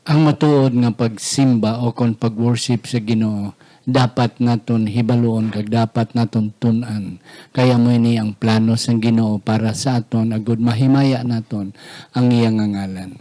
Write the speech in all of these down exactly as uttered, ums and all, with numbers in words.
Ang matuod nga pagsimba o kon pag-worship sa Ginoo, dapat naton hibaluon kag dapat naton tun-an. Kay amo ini ang plano sang Ginoo para sa aton, agud mahimaya naton ang iya nga ngalan.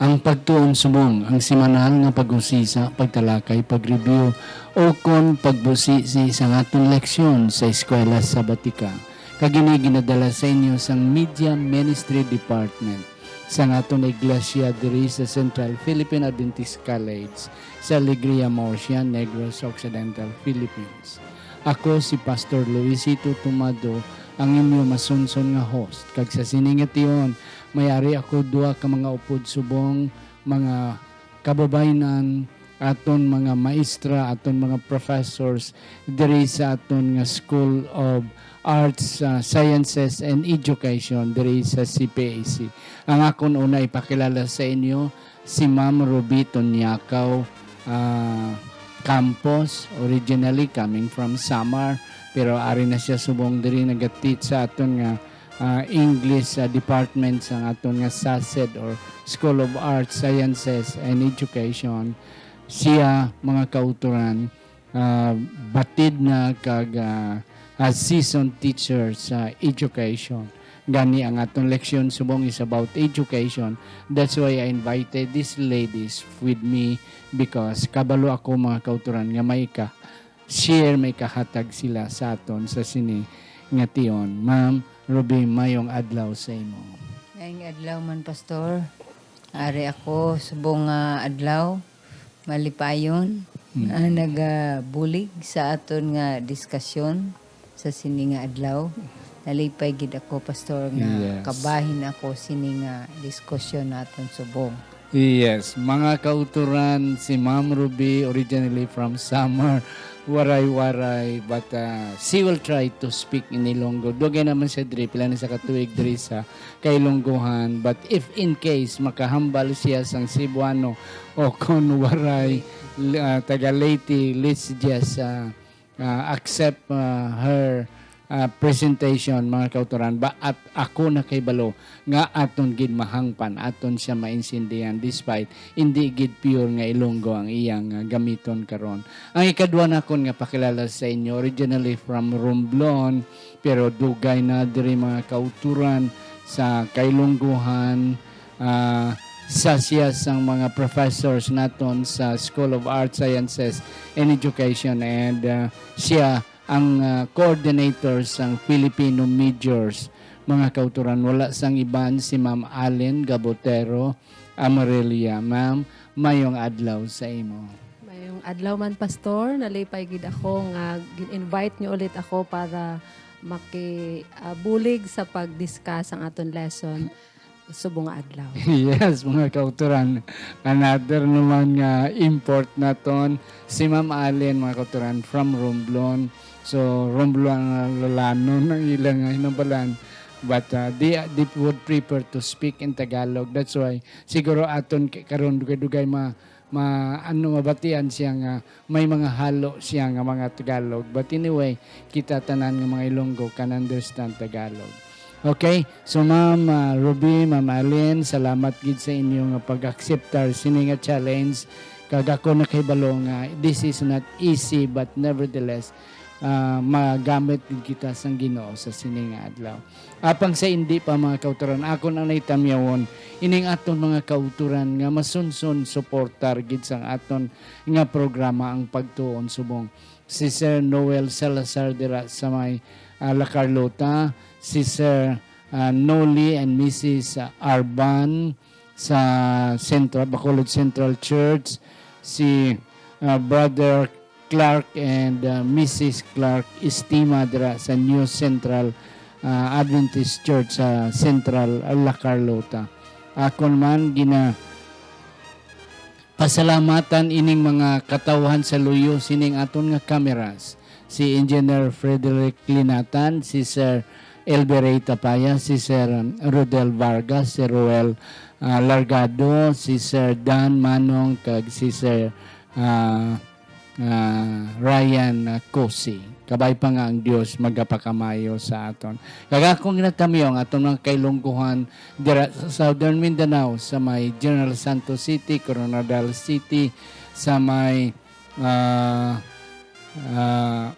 Ang pagtuon subong, ang semanal nga pag-usisa, pagtalakay, pag-review, o kon pagbusisi sang aton leksyon sa Eskwela Sabatika. Kag ini ginadala sa inyo sang Media Ministry Department sang aton iglesia diri sa Central Philippine Adventist College sa Alegria, Murcia, Negros Occidental, Philippines. Ako si Pastor Luisito Tumado, ang inyo masunson nga host, kag sa sini nga tion, may ari ako duha ka mga upod subong, mga kababaynan, aton mga maestra, aton mga professors diri sa aton nga School of Arts, ah, Sciences, and Education diri sa C P A C. Ang akon una ipakilala sa inyo, si Ma'am Ruby Tonyakaw, ah, Campos, originally coming from Samar, pero ari na siya subong diri nagateach sa aton nga, ah, English, ah, department sang aton nga SACED or School of Arts, Sciences, and Education. Siya, mga kautoran, ah, batid na kag, ah, ah, seasoned teacher sa education. Gani ang aton leksyon subong is about education. That's why I invited these ladies with me because kabalo ako, mga kautoran, nga may ka-share, may kahatag sila sa aton sa sini nga tion. Ma'am Ruby, mayong adlaw sa imo. Maayong adlaw man, Pastor. Ari ako, subong nga adlaw, malipayon, Mm. ah, nagabulig sa aton nga diskasyon sa sini nga adlaw. Nalipay gid ako, Pastor, nga Yes. kabahin ako sini nga diskusyon naton subong. Yes, mga kauturan, si Ma'am Ruby, originally from Samar, Waray-Waray, but, ah, she will try to speak in Ilonggo. Dugay naman siya diri, pila na sa katuig diri sa Kailongguhan. But if in case makahambal siya sang Cebuano o kon waray, ah, taga Leyte, let's just, ah, ah, accept, ah, her, ah, presentation, mga kautoran. Ba, at ako nakahibalo nga aton gid mahangpan, aton siya maintindihan, despite hindi gid pure nga Ilonggo ang iyang, ah, gamiton karon. Ang ikadua nakon nga pakilala sa inyo, originally from Romblon, pero dugay na diri, mga kauturan, sa Kailongguhan, ah, sa siya sang mga professors naton sa School of Arts, Sciences, and Education, and, ah, siya ang, ah, coordinator sang Filipino majors, mga kauturan. Wala sang iban si Ma'am Allen Gabotero Amarilla. Ma'am, mayong adlaw sa imo. Mayong adlaw man, Pastor. Nalipay gid ako nga gin-invite niyo ulit ako para maki-, ah, bulig sa pag-discuss ang aton lesson subong nga adlaw. Yes, mga kauturan. Another naman nga import naton, si Ma'am Allen, mga kauturan, from Romblon. So, Romblon, ah, Lolanon ang ilang, ah, hinabalan. But, ah, they, they would prefer to speak in Tagalog. That's why, siguro aton k-, karon dugay-dugay ma-, ma-, ano, mabatian siya nga may mga halo siya nga mga Tagalog. But anyway, kita tanan nga mga Ilonggo can understand Tagalog. Okay? So, Ma'am, ah, Ruby, Ma'am Allen, salamat gid sa inyo nga pag-akseptar sini nga challenge. Kag ako nakahibalo nga this is not easy, but nevertheless, ah, magamit gid kita sang Ginoo sa sini nga adlaw. Apang sa indi pa, mga kauturan, akon ang naitamyawon, ining aton mga kauturan nga masunson suportar gid sang aton nga programa, ang Pagtuon Subong. Si Sir Noel Salazar dira sa may, ah, La Carlota, si Sir, ah, Noli and Missus Arban sa Central, Bacolod Central Church, si, ah, Brother Clark and, uh, Missus Clark Estima dira sa New Central, ah, Adventist Church sa Central, ah, La Carlota. Akon man gina pasalamatan ining mga katawhan sa luyo sining aton nga cameras, si Engineer Frederick Linatan, si Sir Elberay Tapaya, si Sir, um, Rodel Vargas, si Roel, ah, Largado, si Sir Dan Manong, kag si Sir, ah, ah, Ryan, ah, Cosi. Kabay pa nga ang Dios magapakamayo sa aton. Kag akong ginatamyo ang aton mga kailongguhan dira sa Southern Mindanao, sa may General Santos City, Koronadal City, sa may, ah, ah,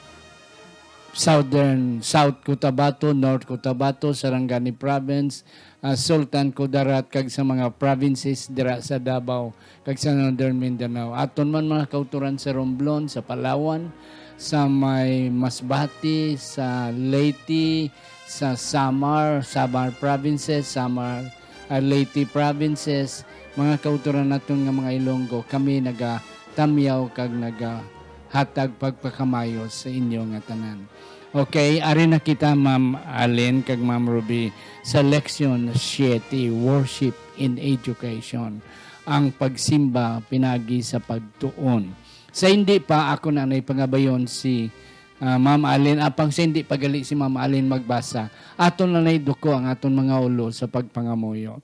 Southern, South Cotabato, North Cotabato, Sarangani Province, ah, Sultan Kudarat, kag sa mga provinces dira sa Davao kag sa Northern Mindanao. Aton man mga kauturan sa Romblon, sa Palawan, sa may Masbate, sa Leyte, sa Samar, Samar provinces, Samar, ah, Leyte provinces, mga kauturan naton nga mga Ilonggo, kami nagatamyaw kag nagahatag pagpakamayo sa inyo nga tanan. Okay, ari na kita, Ma'am Allen kag Ma'am Ruby, sa Leksyon siete, Worship in Education, ang pagsimba pinagi sa pagtuon. Sa hindi pa, ako na nay pangabayon si, ah, Ma'am Allen. Apang sa hindi pa gali si Ma'am Allen magbasa, aton na nay duko ang aton mga ulo sa pagpangamuyo.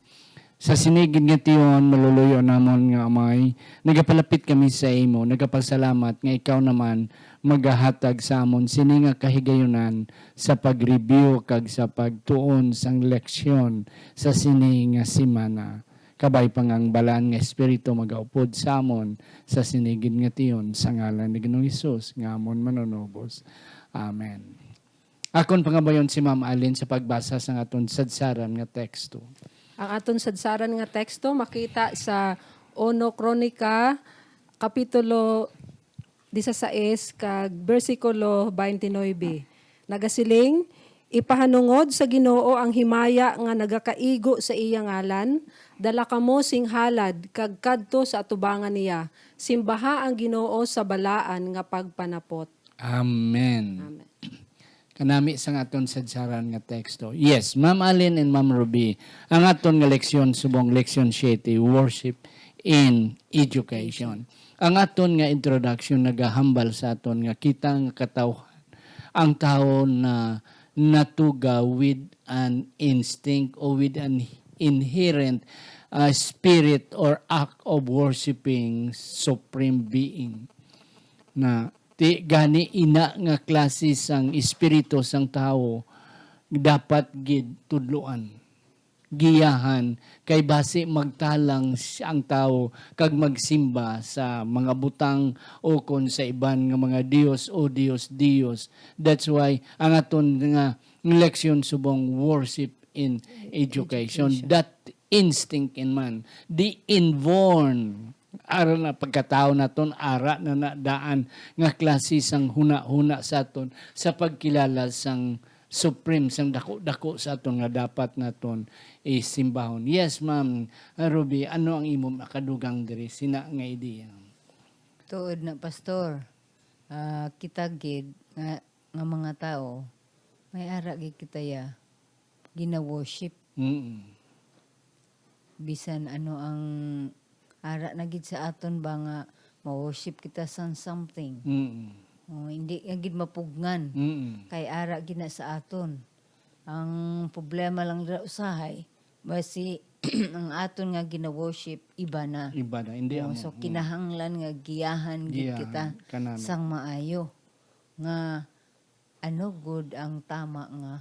Sa sini gid nga tion, maluluyo namon nga Amay, nagapalapit kami sa imo, nagapasalamat nga ikaw naman magahatag sa amon sini nga kahigayunan sa pag-review kag sa pagtuon sang leksyon sa sini nga semana. Kabay pa nga ang Balaan nga Espiritu magaupod sa amon sa sini gid nga tion, sa ngalan ni Ginoong Hesus nga amon Manunubos. Amen. Akon pangabayon si Ma'am Allen sa pagbasa sang aton sadsaran nga teksto. Ang aton sadsaran nga teksto makita sa Uno Kronika, Kapitulo disasais kag bersikulo twenty-nine. Nagasiling, "Ipahanungod sa Ginoo ang himaya nga nagakaigo sa iya ngalan, dala kamo sing halad kag kadto sa atubangan niya. Simbaha ang Ginoo sa balaan nga pagpanapot." Amen. Amen. Kanami sang aton sadsaran nga teksto. Yes, Ma'am Allen and Ma'am Ruby, ang aton nga leksyon subong leksyon siete, Worship in Education. Ang aton nga introduction nagahambal sa aton nga kita nga katawhan, ang tawo na natuga with an instinct o with an inherent, ah, spirit or act of worshiping Supreme Being. Na ti gani ina nga klase sang espiritu sang tawo dapat gid tudloan, giyahan, kay basi magtalang si-, ang tawo kag magsimba sa mga butang ukon sa iban nga mga dios o dios-dios. That's why ang aton nga leksyon subong worship in education. Education. That instinct in man, the inborn, ara na pagkatao naton, ara na na daan nga klase sang hunahuna sa aton sa pagkilala sang supreme, sang dako-dako sa aton nga dapat naton isimbahon. Yes, Ma'am Ruby, ano ang imo makadugang diri sina nga ideya? Tuod na, Pastor. Ah, kita gid nga, nga mga tawo, may ara gid kita ya gina-worship. Mm. Bisan ano ang ara na gid sa aton ba nga ma-worship kita sang something. Mm. Oh, hindi na gid mapugngan. Mm. Kay ara gid na sa aton. Ang problema lang dira usahay, basi ang aton nga gina-worship, iba na. Iba na, hindi Oh, amo. So, mm, kinahanglan nga giyahan gid Giyahan, kita kanami. Sang maayo nga ano gud ang tama nga,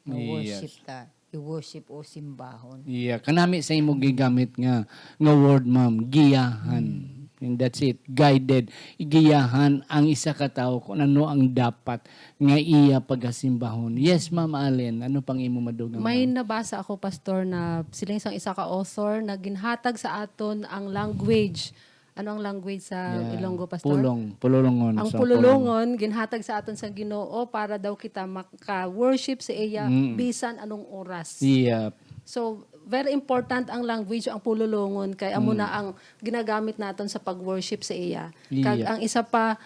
nga Yes. worship ta, i-worship o simbahon. Yeah, kanami sa imo gigamit nga, nga word, ma'am, giyahan. Hmm. And that's it, guided. Giyahan ang isa ka tawo kung ano ang dapat nga iya pagasimbahon. Yes, Ma'am Allen, ano pang imo madugang, May ma'am? Nabasa ako, Pastor, na siling sang isa ka author na ginhatag sa aton ang language. Ano ang language sa Yeah. Ilonggo, Pastor? Pulong, pululongon. Ang sa pululongon, pulong. Ginhatag sa aton sa Ginoo para daw kita maka-worship sa iya Mm. bisan anong oras. Yep. So, very important ang language, ang pululongon, kay amo Mm. na ang ginagamit naton sa pag-worship sa iya. Kag Yep. ang isa pa,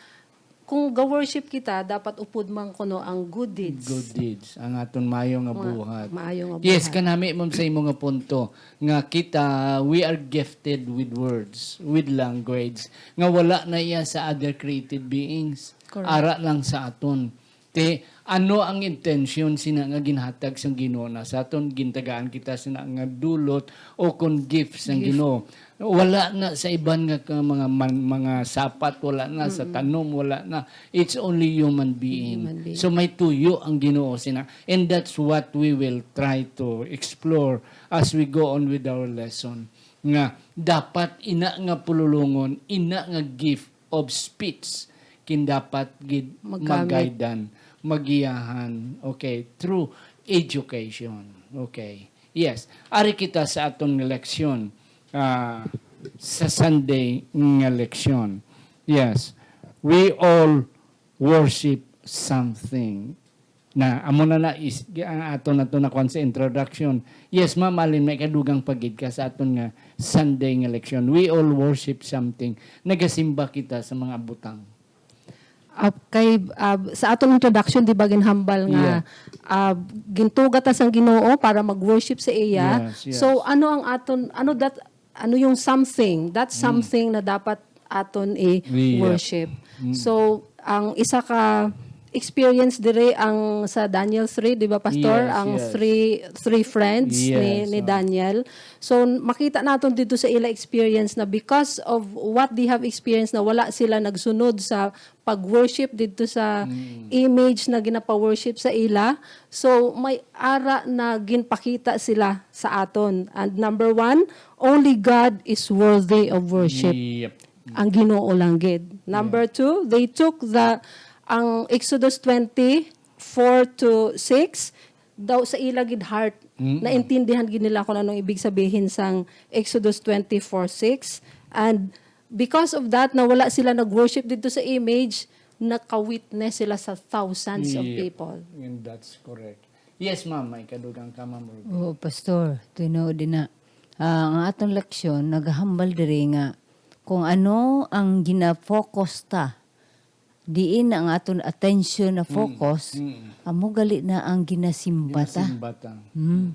kung ga-worship kita, dapat upod man kuno ang good deeds. Good deeds, ang aton maayo nga Mga buhat. maayo nga Yes, buhat. Kanami, ma'am, sa imo nga punto nga kita, we are gifted with words, with language, nga wala na iya sa other created beings. Correct. Ara lang sa aton. Te, ano ang intention sina nga ginhatag sang Ginoo na sa aton? Gintagaan kita sina nga dulot o kon gift sang Gift. Ginoo. Wala na sa iban nga ka-, mga man, mga sapat, wala na sa tanom, wala na. It's only human being. Human being. So may tuyo ang Ginoo sina. And that's what we will try to explore as we go on with our lesson. Nga dapat ina nga pululungon, ina nga gift of speech, kin dapat gid Magamit. Mag-guidean, magiyahan, okay, through education. Okay. Yes. Ari kita sa aton nga leksyon, ah, sa Sunday nga leksyon. Yes. We all worship something. Na, amo na na is, ang aton nato na kuwan sa introduction. Yes, ma'am, Alin, may kadugang pagid ka sa aton nga Sunday nga leksyon. We all worship something. Nagasimba kita sa mga butang. Ah, kay ah, sa aton introduction, di ba, ginhambal nga Yeah. ah, gintuga ta sang Ginoo para mag-worship sa iya. Yes, yes. So ano ang aton, ano that, ano yung something, that something na dapat aton i-worship. Mm. So ang isa ka experience dire ang sa Daniel three, di ba, Pastor? Yes, Ang yes. three three friends ni, Yes, ni oh. Daniel. So makita naton dito sa ila experience na because of what they have experienced, na wala sila nagsunod sa pag-worship dito sa Mm. image na ginapa-worship sa ila. So may ara na ginpakita sila sa aton. And number one, only God is worthy of worship. Yep. Ang Ginoo lang gid. Number two, they took the, ang Exodus twenty four to six, daw sa ila gid heart. Mm-mm. Naintindihan gid nila kung anong ibig sabihin sang Exodus twenty four six. And because of that, na wala sila nag-worship dito sa image, naka-witness sila sa thousands of Yep. people. And that's correct. Yes, ma'am, may kadugang ka, ma'am Ruby. Oo, Pastor. Tinuod din na. Ah, ang aton leksyon, naghambal diri nga kung ano ang gina-focus ta, diin ang aton attention na focus, Mm. amo gali na ang ginasimba ta. Ginasimba ta. Mm.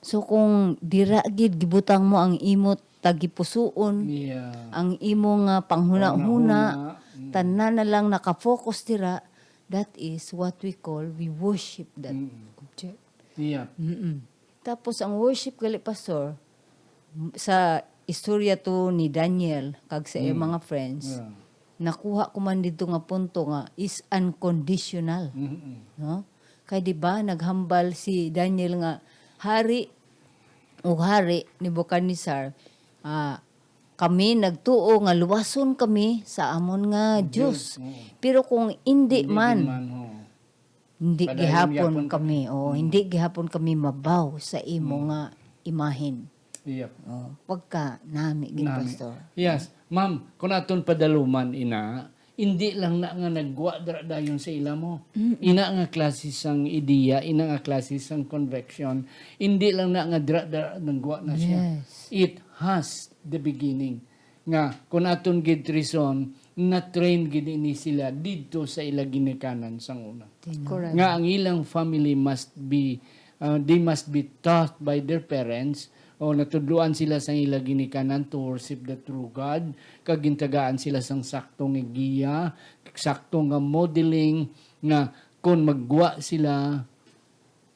So kung dira gid gibutang mo ang imo tagipusuon, Yeah. ang imo nga panghunahuna, Panghunahuna, mm. Tanan na lang naka-focus dira, that is what we call, we worship that Mm. object. Yeah. Mm-mm. Tapos ang worship gali, Pastor, m- sa istorya to ni Daniel kag sa iyang Mm. mga friends, Yeah. nakuha ko man dito nga punto nga is unconditional, Mm-mm. no? Kay di ba naghambal si Daniel nga, "Hari, o hari, Nebuchadnezzar, ah, kami nagtuo nga luwason kami sa amon nga Diyos. Diyos, oo. Pero kung hindi Hindi man, din man, oo. hindi Padayon gihapon gihapon kami, oh, hindi gihapon kami mabaw sa imo nga imahin." Yep. Oh, pagka nami gid, Nami. Pastor. Yes. Ma'am, kung aton padaluman ina, hindi lang na nga nagwa dira dayon sa ila mo. Ina nga klase sang ideya, ina nga klase sang conviction, hindi lang na nga dira, dira nagwa na siya. Yes. It has the beginning. Nga, kung aton gid reason, na-train gid ini sila didto sa ila ginikanan sang una. Correct. Nga ang ilang family must be, uh, they must be taught by their parents, o natudloan sila sang ila ginikanan to worship the true God, kag gintagaan sila sang sakto nga giya, sakto nga modeling, nga kon magwa sila,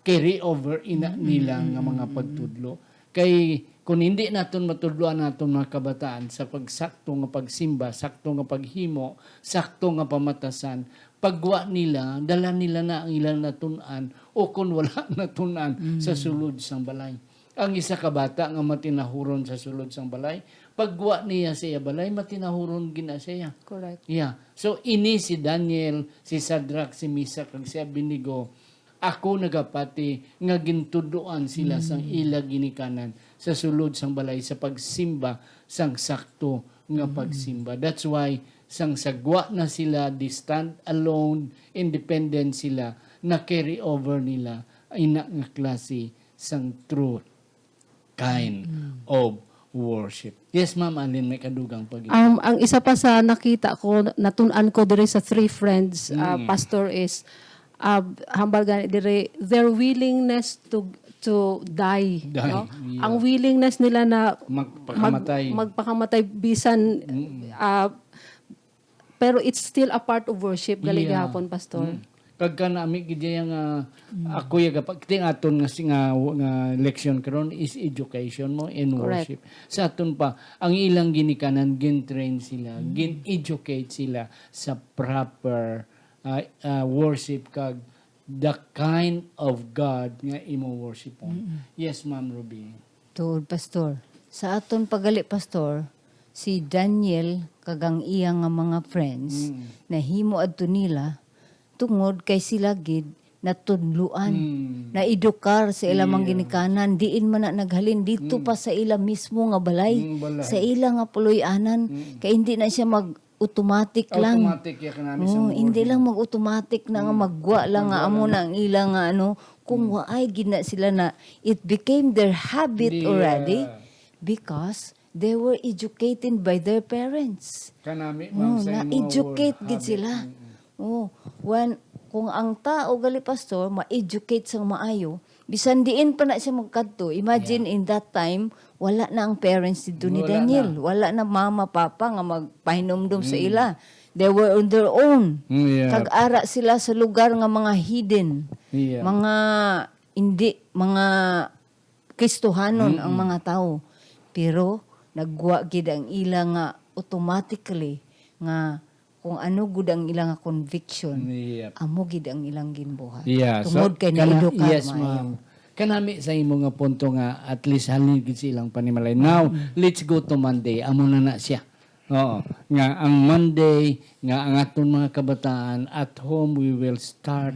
carry over ina nila nga mga pagtudlo. Kay kung hindi naton matudloan naton mga kabataan sa pagsakto nga pagsimba, sakto nga paghimo, sakto nga pamatasan, pagwa nila, dala nila na ang ilang natun-an o kung wala natun-an sa sulod sang balay. Ang isa ka bata nga matinahuron sa sulod sang balay, pagwa niya sa iya balay, matinahuron gina siya. Correct. Yeah. So ini si Daniel, si Shadrach, si Meshach, kag si Abednego, ako nagapati nga gintudoan sila sang ila ginikanan sa sulod sang balay sa pagsimba sang sakto nga pagsimba. That's why sang sagwa na sila, they stand alone, independent sila, na carry over nila ina nga klase sang true kind of worship. Yes, Ma'am Alin, may kadugang pa gid. Um, ang isa pa sa nakita ko, natun-an ko diri sa Three Friends, uh, Pastor, is uh, hambal gani diri, their willingness to to die, Die, no? Yeah. Ang willingness nila na Magpakamatay. mag- magpakamatay bisan uh, pero it's still a part of worship gali Yeah. gihapon, Pastor. Mm. Kag kanami gid iya nga ako ya gapa ting aton nga si nga, nga leksyon karon is education mo and Correct. worship. Sa aton pa, ang ilang ginikanan, gin-train sila, gin-educate sila sa proper ah, ah, worship kag the kind of God nga imo worshipon. Yes, Ma'am Ruby. Tuod, Pastor. Sa aton pagali, Pastor, si Daniel kag ang iya nga mga friends nahimo adto nila tungod kay sila gid natudloan, Mm. naedukar sa ilang mga Yeah. ginikanan, diin man na naghalin dito pa sa ila mismo nga balay, Mm, balay. sa ila nga puloy-anan, kay hindi na siya mag automatic lang. Automatic ya kanami sa Oh, mga hindi order. lang mag-automatic na nga magwa lang nga amo na ang ila nga ano, kung waay gid na sila na, it became their habit Hindi, already ah. Because they were educated by their parents. Kanami, ma'am, Oh, sa imo na-educate word, gid habit. sila. Mm-mm. Oh, when kung ang tao gali, Pastor, ma-educate sang maayo, bisan diin pa na siya magkadto, imagine in that time, wala na ang parents didto ni Wala Daniel. na. Wala na mama, papa nga magpahinumdom sa ila. They were on their own. Mm, yeah. Kag ara sila sa lugar nga mga hidden, Yeah. mga hindi, mga Kristohanon ang mga tawo. Pero nagwa gid ang ila nga automatically nga kung ano gud ang ila nga conviction, Yep. amo gid ang ilang ginbuhat. Yeah, so, Tungod kay kana- naedukar yes, maayo. Ma'am. Kanami sa imo nga punto nga at least halin gid sa ilang panimalay. Now, let's go to Monday. Amo na na siya. Oo. Nga ang Monday, nga ang aton mga kabataan, at home we will start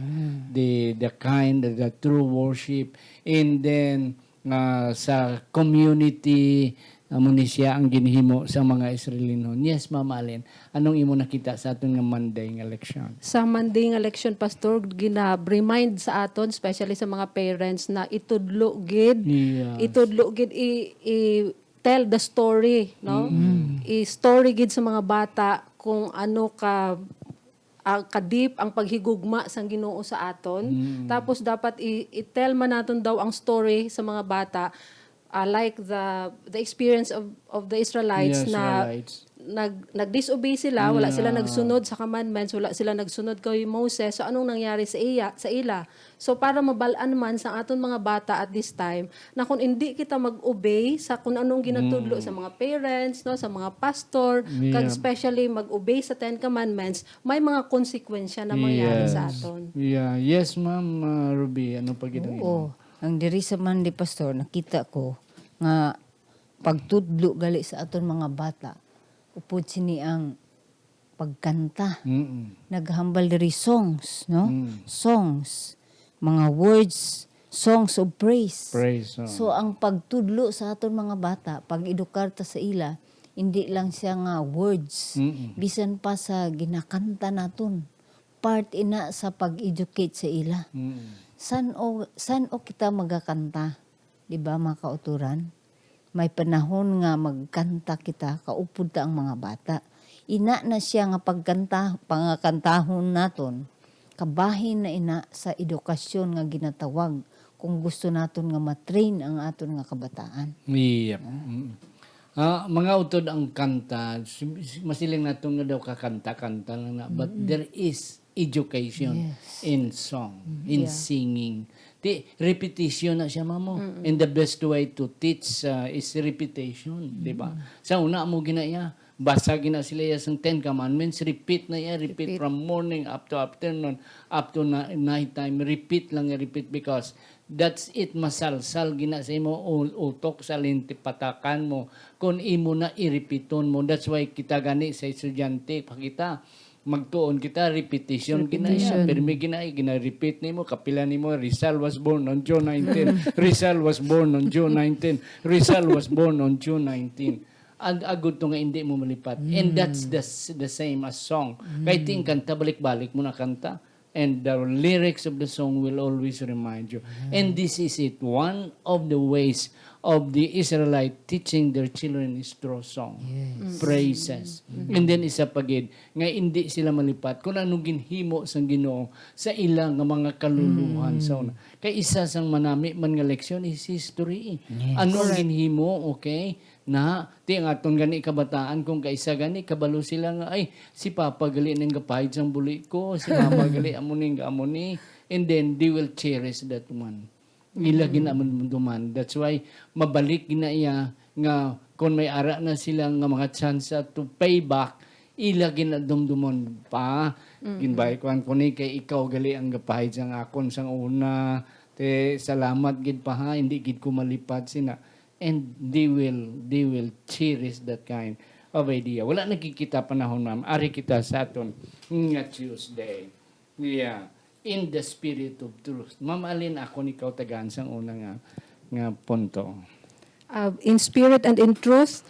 the the kind, the true worship. And then, ah, sa community, amo ni siya ang ginhimo sa mga Israelinon. Yes, Ma'am Allen. Anong imo nakita sa aton nga Monday nga leksyon? Sa Monday nga leksyon, Pastor, gina-remind sa aton, especially sa mga parents, na itudlo gid, Yes. itudlo gid, i, i- tell the story, no? I-story gid sa mga bata kung ano ka ah, ka-deep ang paghigugma sang Ginoo sa aton. Tapos dapat i- i-tell man naton daw ang story sa mga bata, ah, like the the experience of of the Israelites Yeah, na Israelites. nag nag-disobey sila, wala sila Yeah. nagsunod sa commandments, wala sila nagsunod kay Moses. So anong nangyari sa iya sa ila? So para mabal-an man sa aton mga bata at this time na kung hindi kita mag-obey sa kung anong ginatudlo sa mga parents, no, sa mga pastor, kag Yeah. especially mag-obey sa Ten Commandments, may mga konsekwensya na mangyari sa Yes. aton. Yeah. Yes, Ma'am, uh, Ruby. Ano pa gid ang Oo. Ang diri sa Monday, Pastor, nakita ko nga pagtudlo gali sa aton mga bata, upod sini ang pagkanta. Mm-mm. Naghambal diri songs, no? Mm. Songs, mga words, songs of praise. Praise, oh. So ang pagtudlo sa aton mga bata, pag-edukar ta sa ila, hindi lang siya nga words, Mm-mm. bisan pa sa ginakanta naton. Part ina sa pag-educate sa ila. Mm. San o san o kita magakanta, di ba, mga kauturan? May panahon nga magkanta kita, kaupod ta ang mga bata. Ina na siya nga pagkanta, pangakantahon naton, kabahin na ina sa edukasyon nga ginatawag kung gusto naton nga ma-train ang aton nga kabataan. Yep. Mm. Ah, mga utod ang kanta, si- si- masiling nato nga daw kakanta-kanta lang na, but there is education Yes. in song, in Yeah. singing. Ti repetition na siya, mamo. And the best way to teach uh, is repetition, di ba? Sa una mo ginaya, basa gina sila ya sang Ten Commandments, repeat na ya, repeat, Repeat. from morning up to afternoon, up to na, night time, repeat lang ya, repeat because that's it, masalsal gina sa imo u- utok sa lintipatakan mo kung imo na irepiton mo. That's why kita gani sa estudyante, pakita, magtuon kita, repetition, gina ya. Repetition. Pero may gina, gina-repeat nimo, kapila nimo, Rizal was born on June nineteen. Rizal was born on June nineteen. Rizal was born on June nineteen. Ag agud to nga hindi mo malipat. And that's the s- the same as song. Kay ting kanta, balik-balik mo na kanta. And the lyrics of the song will always remind you. And this is it, one of the ways of the Israelite teaching their children is through song, Yes. praises. And then isa pa gid, nga hindi sila malipat kung ano ginhimo sang Ginoo sa ila nga mga kaluluhan sa una. Kay isa sang manami man nga leksyon is history. Yes. Ano ang Correct. ginhimo, okay? Na, ti ang aton gani kabataan, kung kaisa gani, kabalo sila nga, "Ay, si Papa gali nang gapahid sang buli ko, si Mama gali amo ni, amo ni." And then, they will cherish that one. Ila ginaman duman. That's why, mabalik gina iya nga kung may ara na sila nga mga chance to pay back, ila ginadumdumon pa. Ginbay kuan ko ni kay ikaw gali ang gapahid sang akon sang una. Te, salamat gid pa ha, hindi gid ko malipat sina. And they will, they will cherish that kind of idea. Wala nakikita panahon, ma'am. Ari kita sa aton nga Tuesday. Yeah. In the spirit of truth. Ma'am Alin, ako ni ikaw tagaan sang una nga, nga punto. Uh, in spirit and in truth,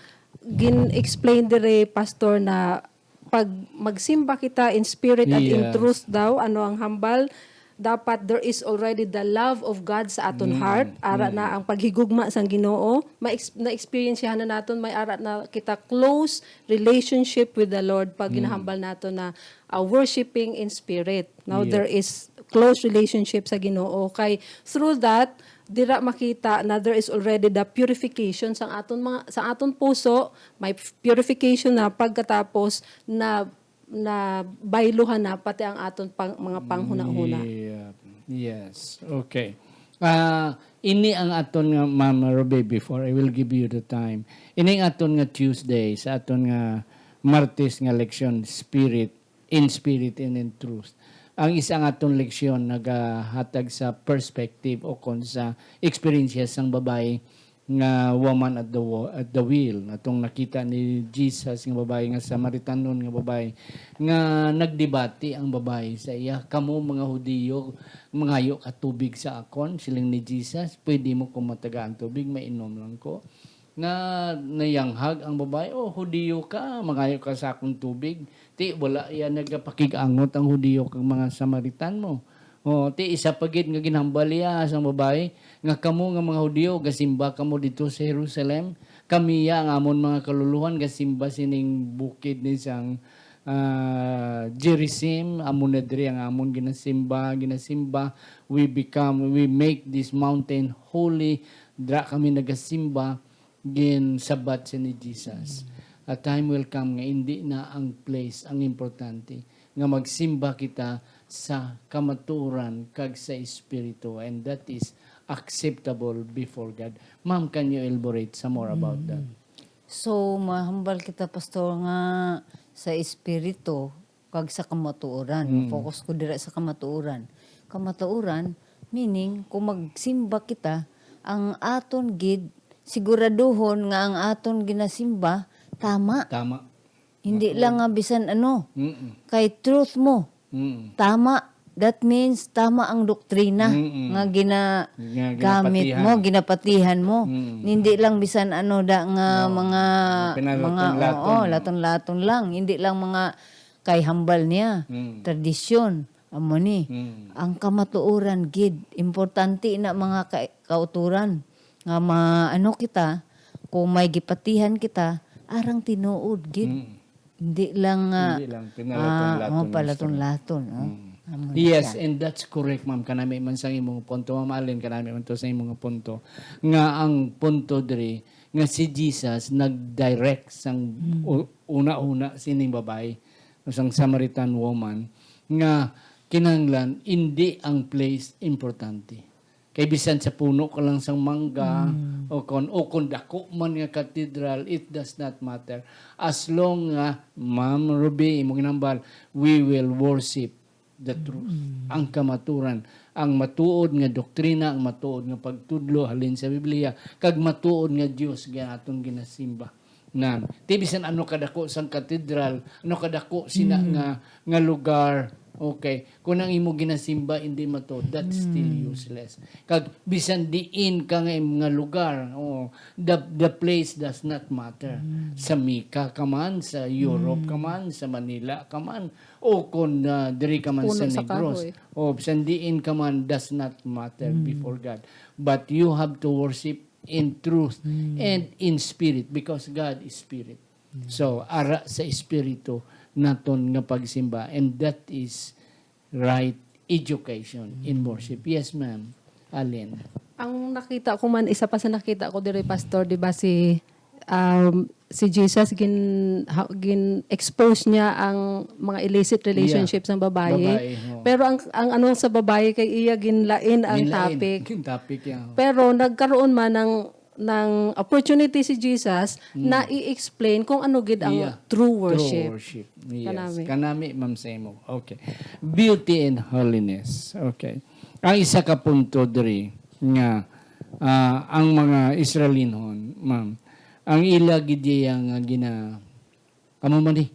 gin-explain dire, Pastor, na pag magsimba kita in spirit and in Yes. truth daw, ano ang hambal? Dapat there is already the love of God sa aton Mm, heart. Ara mm. na ang paghigugma sang Ginoo. Ma-ex- na-experience na naton, may ara na kita close relationship with the Lord pag Mm. ginahambal nato na uh, worshiping in spirit. Now, Yeah. there is close relationship sa Ginoo. Kay through that, dira makita na there is already the purification sa aton mga, sa aton puso, may purification na pagkatapos na na bayluhan na pati ang aton pang, mga panghunahuna. Yeah. Yes. Okay. Ah, ini ang aton nga, Ma'am Ruby, before I will give you the time. Ini ang aton nga Tuesday, sa aton nga Martes nga leksyon, spirit, in spirit and in truth. Ang isa nga aton leksyon nagahatag sa perspective o kon sa eksperyensya sang babayi nga woman at the wo-, at the well, atong nakita ni Jesus nga babayi nga Samaritanon nga babayi nga nagdebate ang babayi sa iya, "Kamo mga Hudiyo, mangayo ka tubig sa akon," siling ni Jesus, "Pwede mo kung matagaan tubig, mainom lang ko." Na nayanghag ang babayi, "Oh, Hudiyo ka, mangayo ka sa akon tubig." Ti wala iya nagapakig-angot ang Hudiyo kag mga Samaritan mo. Oh, ti isa pa gid nga ginhambal iya sang babayi nga, "Kamo nga mga Hudiyo, gasimba kamo didto sa Jerusalem. Kami ya ang amon mga kaluluhan gasimba sining bukid ni sang, ah, Gerizim. Amo na diri ang amon ginasimba, ginasimba. We become, we make this mountain holy. Dira kami nagasimba." Ginsabat siya ni Jesus, "A time will come nga indi na ang place ang importante, nga magsimba kita sa kamatuoran kag sa espiritu, and that is acceptable before God." Ma'am, can you elaborate some more about that? So, mahambal kita, Pastor, nga sa espiritu kag sa kamatuoran. Mm. Focus ko dira sa kamatuoran. Kamatuoran, meaning, kung magsimba kita, ang aton gid, siguraduhon nga ang aton ginasimba, tama. Tama. Hindi lang nga bisan ano, Mm-mm. kay truth mo. Mm. Tama. That means, tama ang doktrina Mm-mm. nga gina Nga gamit ginapatihan. mo, ginapatihan mo. Mm. Hindi lang bisan ano da nga Oo. mga Pinalatun-latun. mga oo, laton-laton lang. Hindi lang mga kay hambal niya, Mm. tradisyon, amo ni. Mm. Ang kamatuoran gid, importante na mga ka- kauturan nga ma ano kita, kung may gipatihan kita, arang tinuod gid. Mm. Hindi lang nga Hindi lang, pinalatun-laton ah, oh, nga palaton-laton, oh. Mm. Amo na Yes, siya. And that's correct, ma'am. Kanami man sa imong punto, Ma'am Allen, kanami man to sa imong punto. Nga ang punto diri, nga si Jesus nag-direct sang Mm. u- una-una sining babayi, sang Samaritan woman, nga kinahanglan, hindi ang place importante. Kay bisan sa puno ka lang sang mangga, Mm. o kon, o kon dako man nga katedral, it does not matter. As long nga, Ma'am Ruby, imong ginhambal, we will worship the truth. Mm. Ang kamaturan, ang matuod nga doktrina, ang matuod nga pagtudlo halin sa Biblia, kag matuod nga Dios nga atong ginasimba. Nan, ti bisan ano kadako sang katedral, ano kadako sina Mm. nga, nga lugar, Okay, kung ang imo ginasimba hindi matuod, that's still useless. Kag bisan diin ka nga im-, nga lugar, oh, the, the place does not matter. Sa Mika ka man, sa Europe ka man, sa Manila ka man, o kung, ah, diri ka man sa Puno sa Negros, kahoy. O bisan diin ka man, does not matter before God. But you have to worship in truth and in spirit, because God is spirit. So, ara sa espiritu naton nga pagsimba, and that is right education in worship. Yes, ma'am. Alin? Ang nakita ko man, isa pa sa nakita ko diri, Pastor, di ba, si, um, si Jesus, gin-, ha-, gin-expose niya ang mga illicit relationship sang babayi. Babayi, oo. Pero ang, ang ano sa babayi, kay iya ginlain ang Ginlain. Topic. Ang topic, yeah. Pero nagkaroon man ng, ng opportunity si Jesus na i-explain kung ano gid ang Yeah. True worship. True worship. Yes. Kanami. Kanami, Ma'am Semo. Okay. Beauty and holiness. Okay. Ang isa ka punto diri nga, ah, ang mga Israelinon, ma'am, ang ila gid iya nga gina-, amo man ni,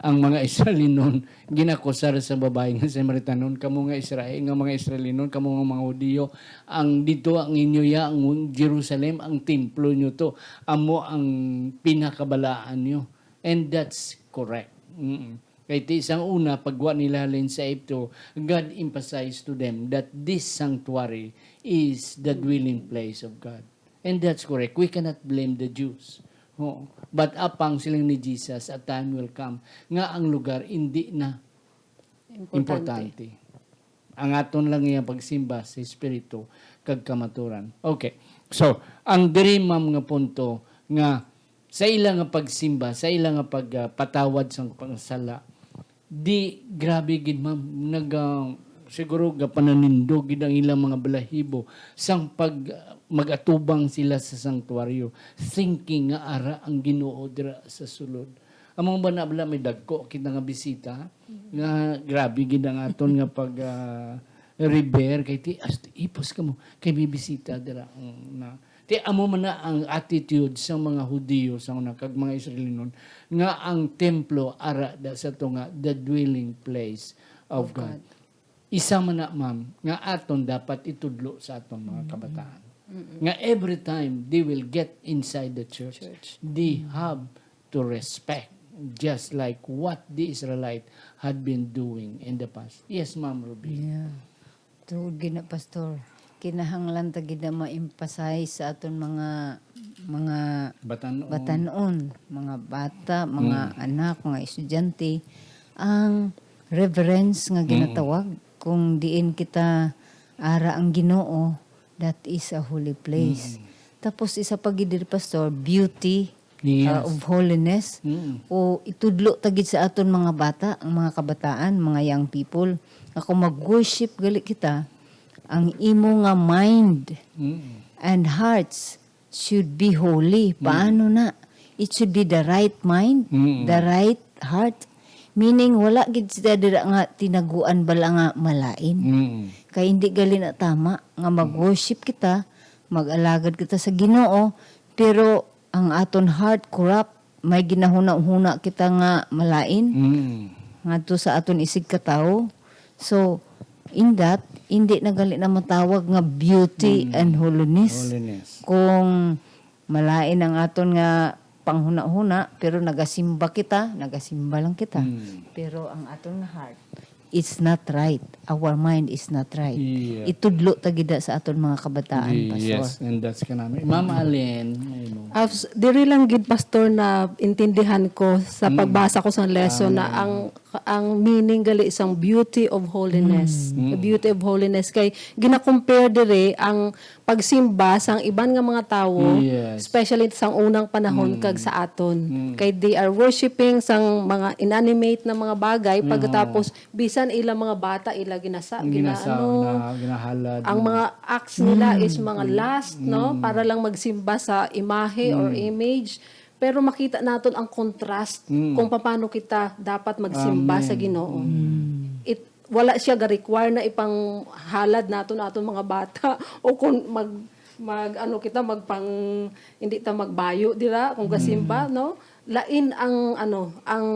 ang mga Israelinon ginakusar sa babayi nga Samaritanon, "Kamo nga Israel, nga mga Israelinon, kamo nga mga Hudiyo, ang dito ang inyo ya, ang Jerusalem, ang templo nyo to, amo ang pinakabalaan nyo." And that's correct. Mm. Kay ti sang una, pagwa nila halin sa Egipto, God emphasized to them that this sanctuary is the dwelling place of God. And that's correct. We cannot blame the Jews. Oo. But apang siling ni Jesus, a time will come nga ang lugar hindi na Importante. importante. Ang aton lang iya pagsimba sa espiritu kag kamaturan. Okay. So, ang diri, ma'am, nga punto nga sa ila nga pagsimba, sa ila nga pag, ah, patawad sang pang-, sala, di, grabe gid, ma'am, nag, ah, siguro gapananindog gid ang ilang mga balahibo sang pag, ah, mag-atubang sila sa sanctuaryo, thinking nga ara ang Ginoo dira sa sulod. Amo ba na bala may dagko kita nga bisita? Nga grabe gid ang aton nga pag, ah, rever kay ti, "As, ipos kamo kay may bisita dira." Mm, na. Ti amo man na ang attitude sa mga Hudiyo sa una kag mga Israelinon nga ang templo ara da sa to nga the dwelling place of Of God. God. Isa man na, ma'am, nga aton dapat itudlo sa aton mga kabataan. Nga every time they will get inside the church, Church. they have to respect, just like what the Israelite had been doing in the past. Yes, Ma'am Ruby. Yeah. Tuod gid na, Pastor. Kinahanglan ta gid na ma-emphasize sa aton mga, mga Batan-on. batan-on, mga bata, mga Mm. anak, mga estudyante, ang reverence nga Mm. ginatawag. Kung diin kita ara ang Ginoo, that is a holy place. Mm. Tapos isa pa gid diri, Pastor, beauty, Yes. uh, of holiness. Mm. O itudlo ta gid sa aton mga bata, ang mga kabataan, mga young people, nga kung mag-worship gali kita, ang imo nga mind Mm. and hearts should be holy. Mm. Paano na? It should be the right mind, Mm. the right heart. Meaning, wala gid sila dira nga tinaguan bala nga malain. Mm. Kay hindi gali na tama nga mag-worship kita, mag-alagad kita sa Ginoo, pero ang aton heart corrupt, may ginahuna-huna kita nga malain Mm. ngadto sa aton isigkatawo. So, in that, hindi na gali na matawag nga beauty Mm. and holiness. Holiness. Kung malain ang aton nga panghuna-huna, pero nagasimba kita, nagasimba lang kita. Mm. Pero ang aton nga heart, it's not right. Our mind is not right. Yeah. Itudlo ta gid sa aton mga kabataan, Pastor. Yes, and that's kanami. Ma'am Allen, ano? Ah, s-, diri lang gid, Pastor, na intindihan ko sa Mm. pagbasa ko sa lesson na Amen. ang, ang meaning gali isang beauty of holiness. Mm. The beauty of holiness kay gina-compare diri ang pagsimba sang iban nga mga tawo, Yes. especially sang unang panahon Mm. kag sa aton. Mm. Kay they are worshiping sang mga inanimate na mga bagay, Oo. pagkatapos bisan ila mga bata, ila ginasa-, Ang gina-, ginasaw ano, na, ginahalad ang na. mga acts nila Mm. is mga lust, no? Mm. Para lang magsimba sa imahe or Mm. image. Pero makita naton ang contrast Mm. kung paano kita dapat magsimba sa Amen. Ginoo. Mm. It, wala siya ga-require na ipanghalad naton aton mga bata o kung mag, mag, ano kita, magpang, hindi ta magbayo dira kung gasimba, Mm. no? Lain ang, ano, ang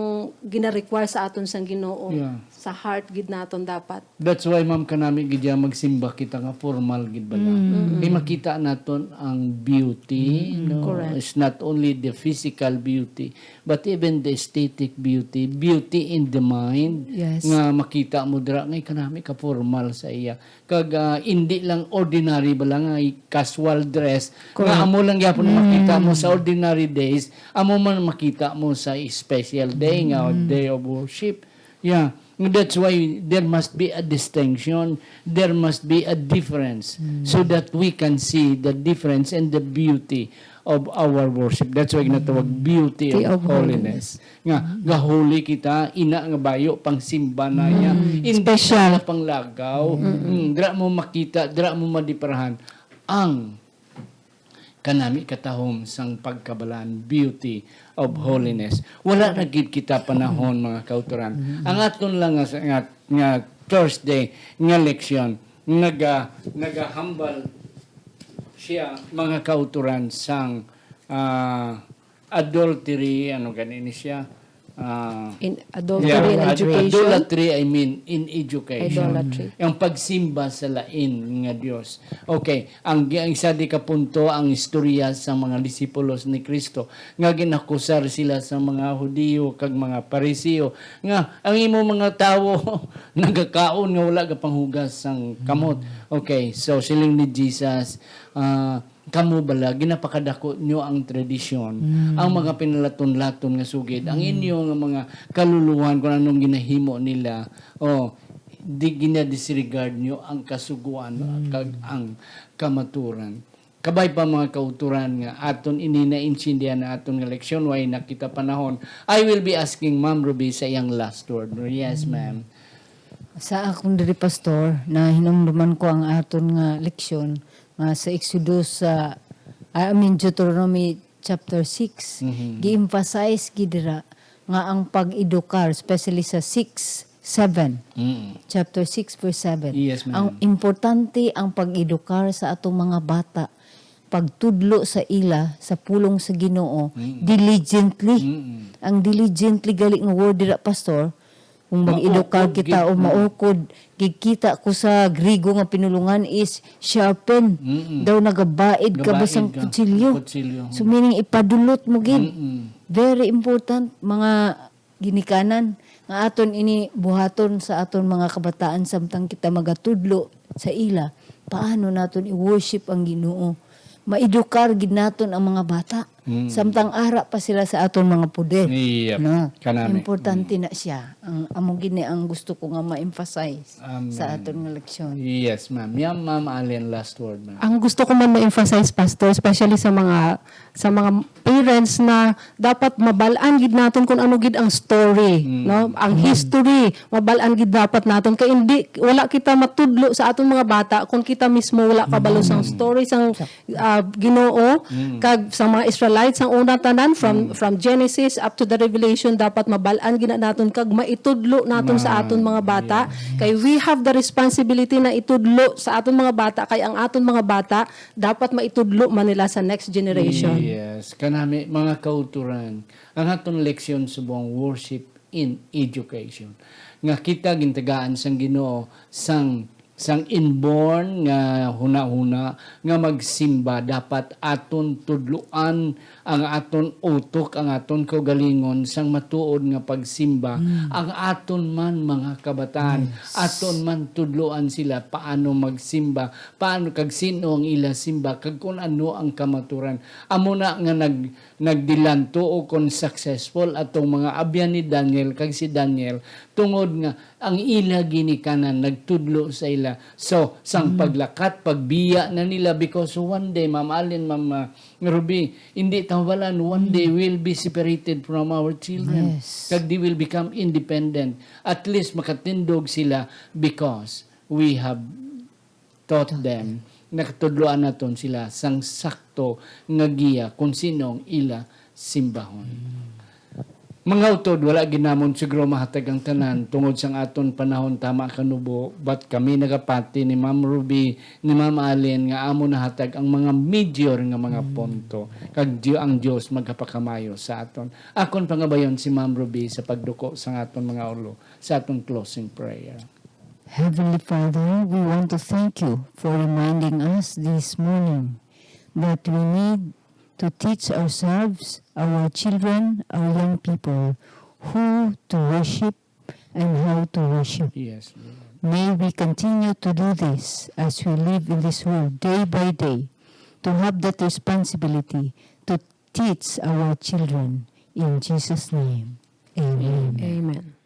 gina-require sa aton sang Ginoo. Yeah. Sa heart gid naton dapat. That's why, ma'am, kanami gid ya magsimba kita nga formal gid bala. Mm. Kay makita naton ang beauty, no? Correct. It's not only the physical beauty, but even the aesthetic beauty, beauty in the mind, yes, nga makita mo dira nga kanami ka formal sa iya. Kag, ah, indi lang ordinary bala nga casual dress, nga, correct, amo lang gyapon makita mo sa ordinary days, amo man makita mo sa special day nga day of worship. Yeah, that's why there must be a distinction, there must be a difference, so that we can see the difference and the beauty of our worship. That's why ginatawag beauty of holiness. Nga, gahuli kita, ina nga bayo, pangsimba na iya. Hindi special na panglagaw. Mm, dira mo makita, dira mo madiparahan ang kanami katahom sang pagkabalaan, beauty of holiness. Wala na gid kita panahon, mga kautoran. Ang aton lang nga, nga, nga Thursday nga leksyon, naga, nagahambal siya, mga kautoran, sang, ah, adultery, ano gani ni siya? Ah, In adultery and ad- education. Idolatry, I mean, in education. Idolatry. Ang pagsimba sa lain nga Dios. Okay, ang, ang isa di ka punto, ang istorya sa mga disipulos ni Kristo nga ginakusar sila sa mga Hudiyo kag mga Pariseo nga ang imo mga tawo nagakaon nga wala gapanghugas sang kamot. Okay, so siling ni Jesus, ah, kamo bala, ginapakadako nyo ang tradisyon, ang mga pinalaton-laton nga sugid, ang inyo nga mga kaluluhan, kung anong ginahimo nila, o di ginadisregard nyo ang kasuguan kag ang kamaturan. Kabay pa, mga kautoran, nga aton ini naintindihan na aton nga leksyon, way na kita panahon. I will be asking Ma'am Ruby sa iyang last word. Yes, ma'am. Sa akong diri, Pastor, na hinumduman ko ang aton nga leksyon nga sa Exodus, sa, I mean, Deuteronomy chapter six, Mhm. gi-emphasize gid dira nga ang pag-edukar, especially sa six, seven, Mm. chapter six, verse seven. Yes, ma'am. Ang importante ang pag-edukar sa atong mga bata, pagtudlo sa ila sa pulong sa Ginoo, diligently. Mm-mm. Ang diligently gali nga word dira, Pastor, kung mag-edukar Maukod kita gid. O maukod, gikita ko sa Griego nga pinulongan is sharpen. Mm-mm. Daw nagabaid ka ba Gabaid sang ka. Kutsilyo? Kutsilyo. So, meaning, ipadulot mo gid. Mm-mm. Very important, mga ginikanan, nga aton ini buhaton sa aton mga kabataan samtang kita magatudlo sa ila. Paano naton i-worship ang Ginoo? Maedukar gid naton ang mga bata. Mm. Samtang ara pa sila sa aton mga poder. Yep. No? Kanami. Importante na siya. Ang, amo gid ni ang gusto ko nga ma-emphasize Amen. Sa aton nga leksyon. Yes, ma'am. Yan, Ma'am Allen, last word, ma'am. Ang gusto ko man ma-emphasize, Pastor, especially sa mga sa mga parents, na dapat mabal-an gid naton kung ano gid ang story, Mm. no? Ang history, mabal-an gid dapat naton, kay hindi, wala kita matudlo sa aton mga bata kung kita mismo wala kabalo sang story sang, ah, Ginoo, kag sa mga Israelites, ang una tanan, from from Genesis up to the Revelation, dapat mabal-an gid na naton kag maitudlo naton sa aton mga bata. Kay we have the responsibility na itudlo sa aton mga bata, kay ang aton mga bata dapat maitudlo man nila sa next generation. Yes, kanami, mga kauturan, ang aton leksyon subong, worship in education. Nga kita gintagaan sang Ginoo, sang sang inborn nga hunahuna nga magsimba, dapat aton tudloan ang aton utok, ang aton kaugalingon sang matuod nga pagsimba. Ang aton man mga kabataan, aton man tudloan sila paano magsimba, paano kag sino ang ila simba, kag kun ano ang kamaturan. Amo na nga nag nagdilanto o kon successful atong mga abyan ni Daniel kag si Daniel, tungod nga ang ila ginikanan nagtudlo sa ila. So, sang paglakat, pagbiya na nila, because one day, Ma'am Allen, Ma'am, ah, Ruby, hindi tawalan, one day we'll be separated from our children. Yes. Kag they will become independent. At least makatindog sila because we have taught them, nakatudloan naton sila sang sakto nga giya kung sino ang ila simbahon. Mga utod, wala gid namon siguro mahatag ang tanan tungod sang aton panahon tama kanubo, but kami nagapati ni Ma'am Ruby, ni Ma'am Allen nga amo nahatag ang mga major nga mga punto. Kag Di- ang Dios magapakamayo sa aton. Akon pangabayon si Ma'am Ruby sa pagduko sang aton mga ulo sa aton closing prayer. Heavenly Father, we want to thank you for reminding us this morning that we need to teach ourselves, our children, our young people, who to worship and how to worship. Yes, Lord. May we continue to do this as we live in this world day by day, to have that responsibility to teach our children. In Jesus' name, amen. Amen.